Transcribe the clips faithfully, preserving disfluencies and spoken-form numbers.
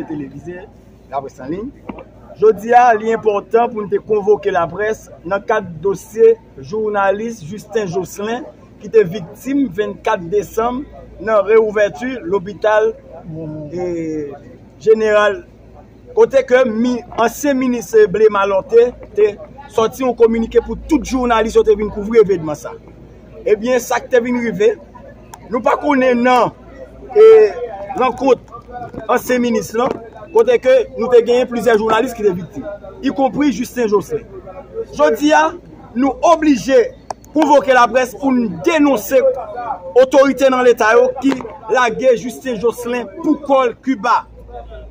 televize, laprès an liy. Jodi a, li enpòtan pou n te konvoke laprès nan kad dosye jounalis Justin Jocelyn ki te viktim vennkat desanm nan reouvèti lopital, e, jeneral, kote ke mi, ansyen minis Blé Malorté te sòti yon kominike pou tout jounalis yo te vin kouvri evènman sa. Ebyen, sa k te vin rive, nou pa konnen nan, e, rankont ansyen minis lan, kote ke nou te genyen plizyè jounalis ki te viktim, ikonpri Justin Jocelyn. Jodi a, nou oblije konvoke laprès pou n denonse otorite nan Leta yo ki lage Justin Jocelyn pou kò l Kiba.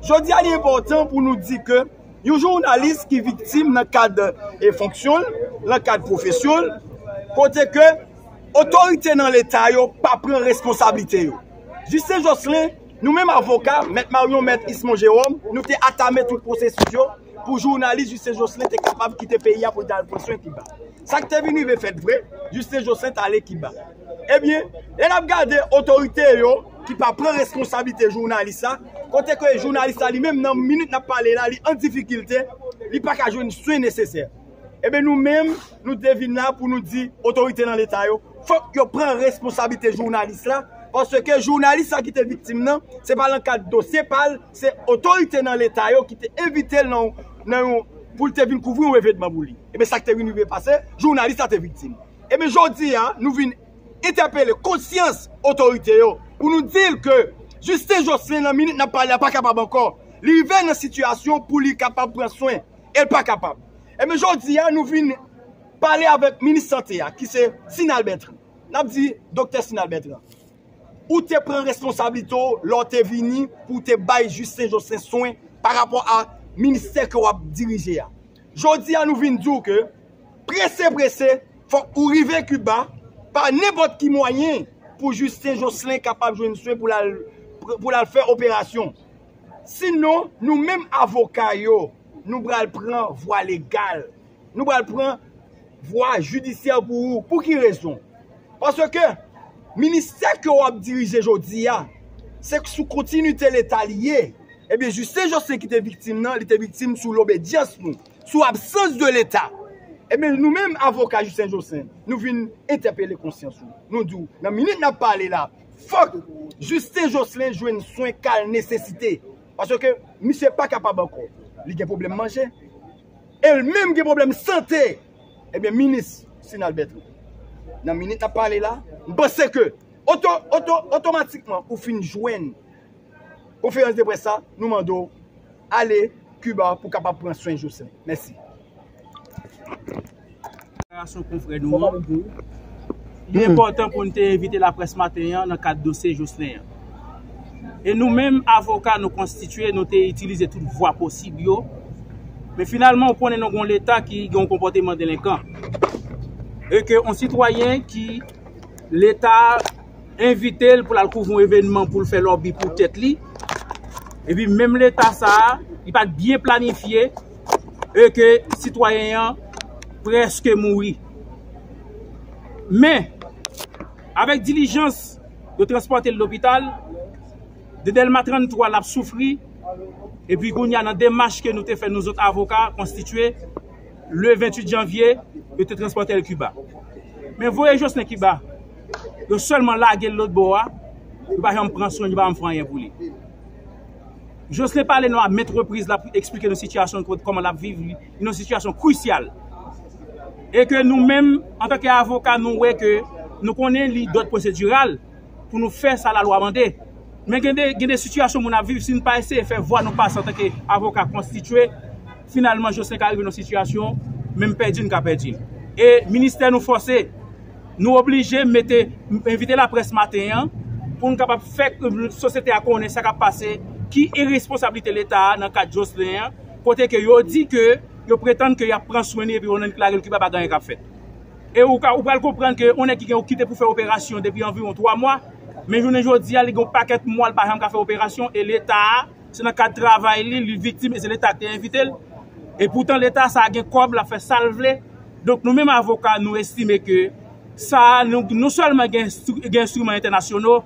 Jodi a, li enpòtan pou nou di ke yon jounalis ki viktim nan kad, e, fonksyon l, nan kad pwofesyon l, kote ke otorite nan Leta yo pa pran responsablite yo. Justin Jocelyn, nou menm avoka, Mèt Marion, Mèt Ismond Jérôme, nou te atame tout pwosesis yo pou jounalis Justin Jocelyn te kapab kite peyi a pou l te al pran swen Kiba. Sa k te vin rive fèt vre, Justin Jocelyn t ale Kiba. Ebyen, lè n ap gade otorite yo ki pa pran responsablite jounalis la, kote ke jounalis la li menm nan minit n ap pale la, li an difikilte, li pa ka jwenn swen nesesè. Ebyen, nou menm, nou te vin la pou nou di otorite nan Leta yo, fòk yo pran responsablite jounalis la, paske jounalis la ki te viktim nan, se pa nan kad dosye pa l, se otorite nan Leta yo ki te envite l nan, nan yon, pou l te vin kouvri yon evènman pou li. Ebyen, sa k te vin rive pase, jounalis la te viktim. Ebyen, jodi a, nou vin entèpele konsyans otorite yo pou nou di l ke Justin Jocelyn, nan minit n ap pale a, pa kapab ankò. Li rive nan sitiyasyon pou li kapab pran swen, e l pa kapab. Ebyen, jodi a, nou vin pale avèk minis sante a, ki se Sinal Bertrand. N ap di, Doktè Sinal Bertrand, ou te pran responsablite w lè w te vini pou w te bay Justin Jocelyn swen pa rapò a ministè ke w ap dirije a. Jodi a, nou vin di w ke prese, prese, fòk ou rive Kiba pa nenpòt ki mwayen pou Justin Jocelyn kapab jwenn swen pou l al, pou l al fè operasyon. Sinon, nou menm avoka yo, nou pral pran vwa legal. Nou pral pran vwa jidisyè pou ou. Pou ki rezon? Paske ministè ke w ap dirije jodi a, se sou kontinite Leta li ye. Ebyen, Justin Jocelyn ki te viktim nan, li te viktim sou lobedyans nou, sou absans de Leta. Ebyen, nou menm avoka Justin Jocelyn, nou vin entèpele konsyans ou. Nou di w, nan minit n ap pale la, fòk Justin Jocelyn jwenn swen ka l nesesite. Paske misye pa kapab ankò. Li gen pwoblèm manje. E l menm gen pwoblèm sante. Ebyen, minis Sinal Bertrand, nan minit n ap pale la, m panse ke oto, oto, otomatikman ou fin jwenn konferans de près sa, nou mande w ale Kiba pou kapab pran swen Jocelyn. Mèsi. Deklarasyon konfrè nou an. Li enpòtan pou n te envite laprès maten an nan kad dosye Jocelyn an. E nou menm, avoka, nou konstitye, nou te itilize tout vwa posib yo. Men finalman, ou konnen nou gen yon Leta ki gen yon konpòteman delenkan. E ke yon sitwayen ki Leta envite l pou l al kouvri yon evènman pou l fè lòbi pou tèt li. Epi menm Leta sa a, li pa t byen planifye e ke sitwayen an prèske mouri. Men, avèk dilijans, yo transpòte l lopital. De Dèlma tranntwa, l ap soufri. Epi kounye a, nan demach ke nou te fè, nou zòt avoka konstitye, le venntuit janvye, yo te transpòte l Kiba. Men voye Jocelyn Kiba, yo sèlman lage l lòt bò a, yo pa janm pran swen, yo pa janm fè anyen pou li. Jocelyn pale nou a mèt repriz, l ap eksplike nou sitiyasyon, kòman l ap viv, li, li nan sitiyasyon krisyal. E ke nou menm, antanke avoka, nou wè ke nou konnen li dòd pwosediral, pou nou fè sa lalwa mande. Men gen de, gen de sitiyasyon moun ap viv, si n pa eseye fè vwa nou pase antanke avoka konstitye, finalman, Jocelyn ka rive nan sitiyasyon, menm pèdi n ka pèdi l. E ministè nou fòse, nou oblije mete, envite laprès maten an, pou n kapab fè, euh, sosyete a konnen sa k ap pase, ki iresponsablite Leta a nan ka Jocelyn an, kote ke yo di ke yo pretann ke y ap pran swen li epi yo lage l Kiba, pa gen anyen k ap fèt. E ou ka, ou pral konprann ke yon nèg ki gen, ki te pou fè operasyon depi anviwon twa mwa, men jounen jodi a, li gen yon pakèt mwa, li pa janm ka fè operasyon, e Leta a, se nan kad travay li, li viktim, e se Leta ki te envite l. E poutan, Leta sa a gen kòb, l ap fè sa l vle. Donk, nou menm avoka, nou estime ke sa a, nou, non sèlman gen enstri-, gen enstriman entènasyonal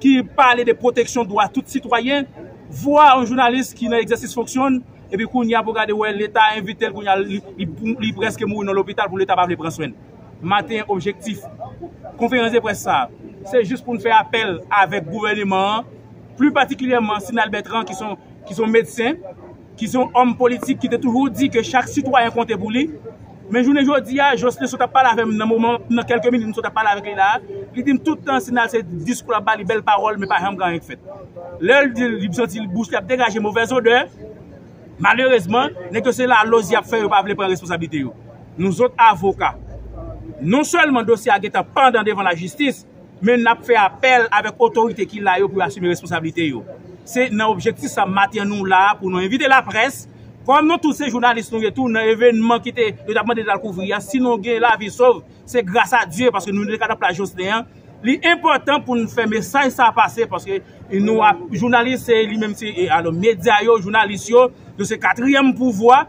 ki pale de pwoteksyon dwa tout sitwayen, Vwa yon jounalis ki nan egzèsis fonksyon, epi kounye a pou gade wè Leta envite l, kounye a li, li, li prèske mouri nan lopital pou Leta pa vle pran swen l. Maten objektif konferans de près sa a, se jis pou n fè apèl avèk gouvèneman an, pli patikilyèman Sinal Bertrand ki se yon, ki se yon medsen, ki se yon òm politik ki te toujou di ke chak sitwayen konte pou li. Men jounen jodi a, Jocelyn sot ap pale avè m nan moman, nan kèlke minit m sot ap pale avèk li la a, li di m tout tan Sinal se diskou l ap ba li, bèl pawòl, men pa janm gen anyen k fèt. Lè l di l, li santi l bouch li ap degaje movèz odè, malerezman, nèg yo se laloz y ap fè, yo pa vle pran responsablite yo. Nou zòt avoka, non sèlman dosye a gentan pandan devan lajistis, men n ap fè apèl avèk otorite ki la yo pou yo asime responsablite yo. Se nan objektif sa maten an nou la a pou nou envite laprès, kòm nou tout se jounalis nou ye tou, nan evènman ki te, yo t ap mande n al kouvri a, si nou gen lavi sov, se gras a Dye, paske nou te ka nan plas Jocelyn an. Li enpòtan pou n fè mesaj sa a pase, paske nou ap, jounalis, se li menm, se, e, alò, medya yo, jounalis yo, yo se katriyèm pouvwa.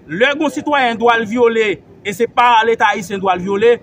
Lè gon sitwayen dwa l vyole, e se pa Leta ayisyen dwa l vyole,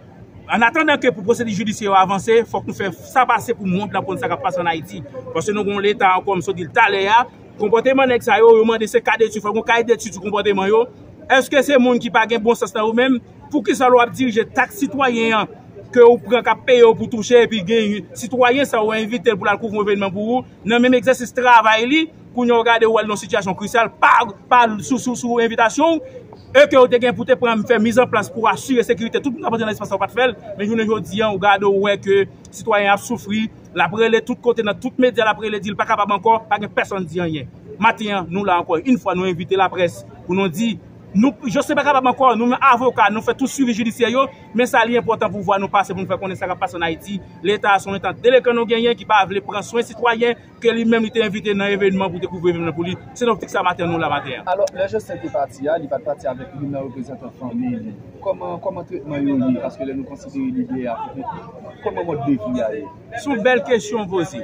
an atandan ke pou pwosedi jidisyè yo avanse, fòk nou fè sa pase pou mond lan konn sa k ap pase ann Ayiti. Paske nou gon Leta ankò, m sot di l talè a, konpòteman nèg sa yo, yo mande se ka detid, fòk gon kay detid sou konpòteman yo. Èske se moun ki pa gen bon sans nan yo menm? Poukisa lè w ap dirije taks sitwayen an ke ou pran k ap peye w pou touche, epi gen sitwayen sa yo envite l pou l al kouvri yon evènman pou ou, nan menm egzèsis travay li, kounye a w gade w wè l nan sitiyasyon krisyal, pa, pa sou, sou, sou envitasyon w, e ke w te gen pou te pran, fè mizanplas pou asire sekirite tout moun k ap antre nan espas sa w pa t fè l, men jounen jodi a, w gade w wè ke sitwayen ap soufri, l ap rele tout kote, nan tout medya, l ap rele, di l pa kapab ankò, pa gen pèsonn di anyen. Maten an, nou la ankò, yon fwa, nou envite laprès pou nou di, nou, Jocelyn pa kapab ankò, nou menm avoka, nou fè tout swivi jidisyè yo, men sa li enpòtan pou vwa nou pase, pou nou fè konnen sa k ap pase ann Ayiti. Leta a se yon Leta delekan nou genyen ki pa vle pran swen sitwayen ke li menm li te envite nan evènman pou te kouvri evènman pou li. Se nan optik sa maten an nou la maten an. Alò, lè Jocelyn te pati a, li pa t pati avèk youn nan reprezantan fanmi li. Kòman, kòman tretman yo ye? Paske lè nou konsidere li dèyè a pou kont li, kòman mòd de vi a ye? Se yon bèl kesyon w poze.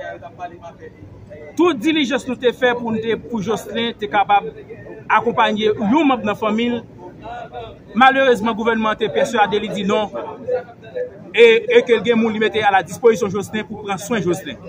Tout dilijans nou te fè pou n te, pou Jocelyn te kapab akonpanye yon manm nan fanmi l, malerezman, gouvènman an te pèsyade li di non, e, e ke l gen moun li mete a la dispozisyon Jocelyn pou pran swen Jocelyn.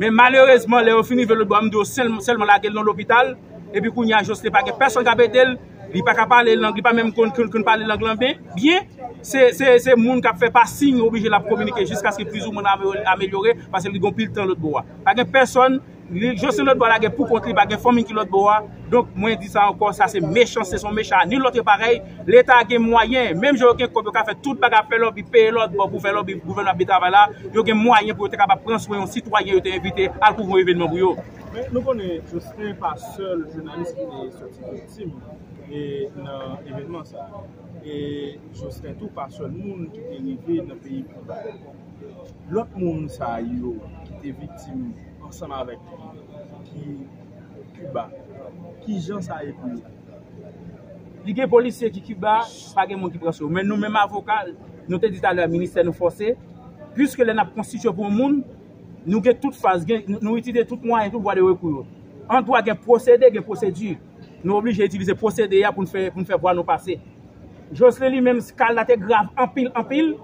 Men malerezman, lè yo fin rive lòt bò a, m di yo sèl-, sèlman lage l nan lopital, epi kounye a, Jocelyn pa gen pèsonn k ap ede l, li pa ka pale lang, li pa menm konn, konn, konn pale lang lan byen, byen. Se, se, se moun k ap fè pa siy, oblije l ap kominike jiskaske plizoumwen amelyore, paske li gen pil tan lòt bò a. Pa gen pèsonn, li, Jocelyn lòt bò a lage pou kont li, pa gen fanmi ki lòt bò a. Donk, mwen di sa ankò, sa se mechanste, se yon mechanste, nul autre pareil. Leta gen mwayen, menm jan yo gen kòb, yo ka fè tout bagay, fè lòbi, peye lòt bò pou fè lòbi, gouvènman ap travay la, yo gen mwayen pou yo te kapab pran swen yon sitwayen yo te envite al kouvri yon evènman pou yo. Men nou konnen Jocelyn pa sèl jounalis ki te sòti viktim e nan evènman sa a. E Jocelyn tou pa sèl moun ki te rive nan peyi Kiba. Lòt moun sa yo ki te viktim ansanm avèk li, ki Kiba, ki jan sa ye pou yo? Li gen polisye ki Kiba, pa gen moun ki pran sou yo. Men nou menm avoka, nou te di talè a, ministè nou fòse, piske lè n ap konstitye pou yon moun, nou gen tout faz, gen, nou itilize tout mwayen, tout vwa de rekou yo. An dwa gen pwosede, gen pwosedi. Nou oblije itilize pwosede a pou n fè, pou n fè vwa nou pase. Jocelyn li menm, ka l la te grav anpil, anpil,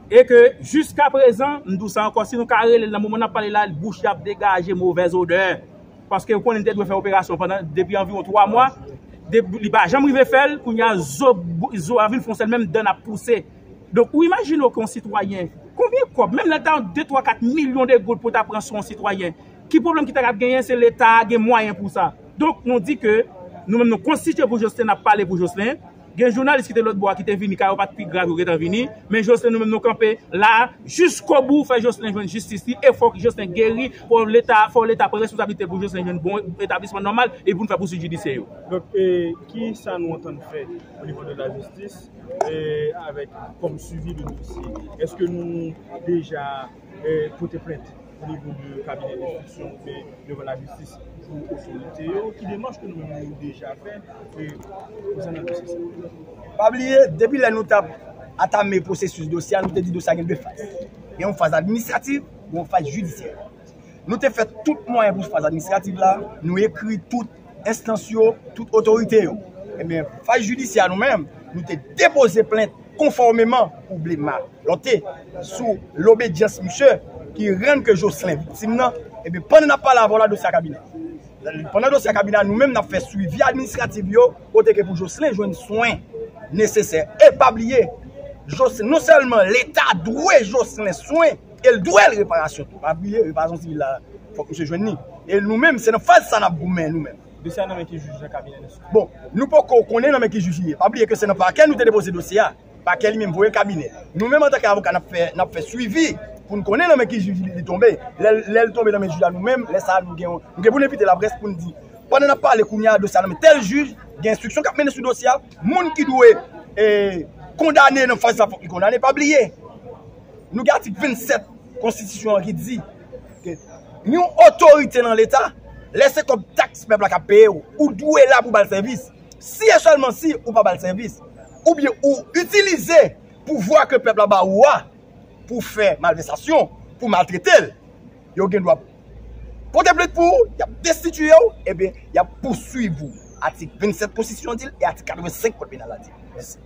e ke jiskaprezan, m di w sa ankò, si nou ka rele l nan moman n ap pale la, bouch li ap degaje movèz odè. Paske ou konnen li te dwe fè operasyon pandan, depi anviwon twa mwa, depi, li pa janm rive fè l, kounye a zo, zo a vin fon sèl, menm dan ap pouse. Donk, ou imajine w ke yon sitwayen, konbyen kòb, menm lè l ta yon de, twa, kat milyon de goud pou ta pran swen yon sitwayen, ki pwoblèm ki ta ap genyen, se Leta a gen mwayen pou sa. Donk, nou di ke nou menm nou konstitye pou Jocelyn, n ap pale pou Jocelyn. Gen jounalis ki te lòt bò a ki te vini, ka yo pa t pi grav, yo gentan vini. Men Jocelyn, nou menm nou kanpe la jiskobou, fè Jocelyn jwenn jistis li, e fòk Jocelyn geri, fò Leta, fò Leta pran responsablite pou Jocelyn jwenn bon etablisman nòmal, e pou n fè pouswit jidisyè yo. Donk, e, ki sa nou antann fè o nivo de lajistis, e, avèk kòm swivi de dosye? Èske nou deja, e, pote plent o nivo de kabinè denstriksyon oubyen devan lajistis pou otorite yo? Ki demach ke nou menm nou deja fè, e, konsènan dosye sa? Pa bliye, depi lè nou t ap atame pwosesis dosye a, nou te di dosye a gen de faz. Gen yon faz administratif, gen yon faz jidisyè. Nou te fè tout mwayen pou faz administratif la, nou ekri tout enstans yo, tout otorite yo. Ebyen, faz jidisyè a nou menm, nou te depoze plent konfòmeman pou Blema Lòte sou lobedyans misye ki rann ke Jocelyn viktim nan. Ebyen, pandan n ap pale avè w la, dosye a kabinè. Pandan dosye a kabinè a, nou menm n ap fè swivi administratif yo, kote ke pou Jocelyn jwenn swen nesesè. E pa bliye, Jocelyn, non sèlman Leta dwe Jocelyn swen, e l dwe l reparasyon tou. Pa bliye, reparasyon sivil la, fòk misye jwenn li. E nou menm, se nan faz sa n ap goumen nou menm. Dosye a nan men ki jij nan kabinè nan? Bon, nou poko konnen nan men ki jij li ye. Pa bliye ke se nan pakè nou te depoze dosye a. Pakè li menm voye l kabinè. Nou menm antanke avoka, n ap fè, n ap fè swivi pou n konnen nan men ki jij li, li tonbe. Lè, lè l tonbe nan men jij la, nou menm, lè sa a, nou gen, nou gen pou n envite laprès pou n di, pandan n ap pale kounye a, dosye a nan men tèl jij, gen enstriksyon k ap mennen sou dosye a, moun ki dwe, e, kondane nan faz sa, fòk li kondane. Pa bliye, nou gen atik vennsèt konstitisyon an ki di ke yon otorite nan Leta, lè se kòb taks pèp la k ap peye w, ou dwe la pou w ba l sèvis. Si e sèlman si ou pa ba l sèvis, oubyen ou itilize pouvwa ke pèp la ba ou a pou fè malvèsasyon, pou maltrete l, yo gen dwa pote plent pou ou, y ap destitiye w, ebyen, y ap pouswiv ou. Atik vennsèt konstitisyon an di l, e atik katrevensenk kòd penal la di l. Mèsi.